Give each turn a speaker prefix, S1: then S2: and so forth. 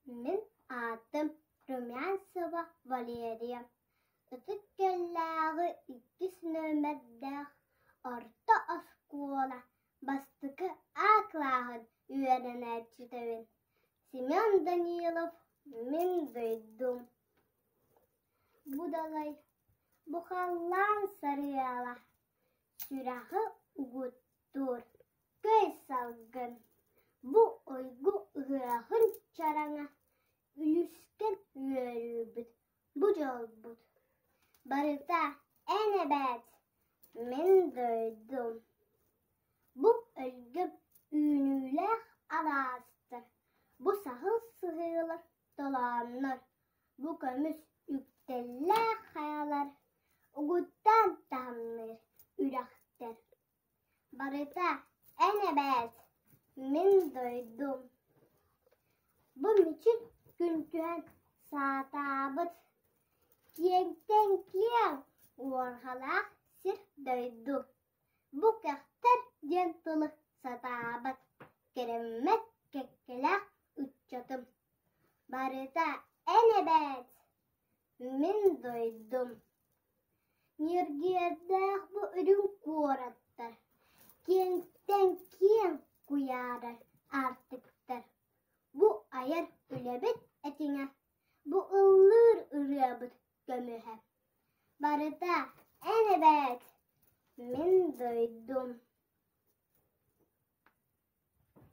S1: Мин аатым Румянцева Валерия, Ытык Күөллээҕи иккис нүөмэрдээх орто оскуола бастакы А кылааһын үөрэнээччитэбин. Семен Данилов «Мин дойдум» Бу далай, бу халлаан сарыала, сүрэҕи угуттуур көй салгын, бу уйгу ыһыаҕын чараҥа, үлүскэн үөрүүбүт, бу дьолбут. Барыта эн эбээт, мин дойдум. Бу өлгөм үүнүүлээх алаастар, бу саһыл сыһыылар толооннор, бу көмүс үктэллээх хайалар, угуттаан таһымныыр үрэхтэр. Барыта эн эбээт, мин дойдум. Бу мичил күн түһэн саатаабыт, киэҥтэн киэҥ уорҕалаах сир дойду. Бу кэхтэр диэн тылы сатаабат, кэрэммэт кэккэлээх ыччатым. Барыта эн эбээт, мин дойдум. Ньиргиэрдээх бу үрүҥ куораттар, киэҥтэн киэҥ куйаарар аартыктар, бу айар үлэбит этиҥэ, бу ыллыыр ырыабыт көмүһэ. Барыта эн эбээт, мин дойдум.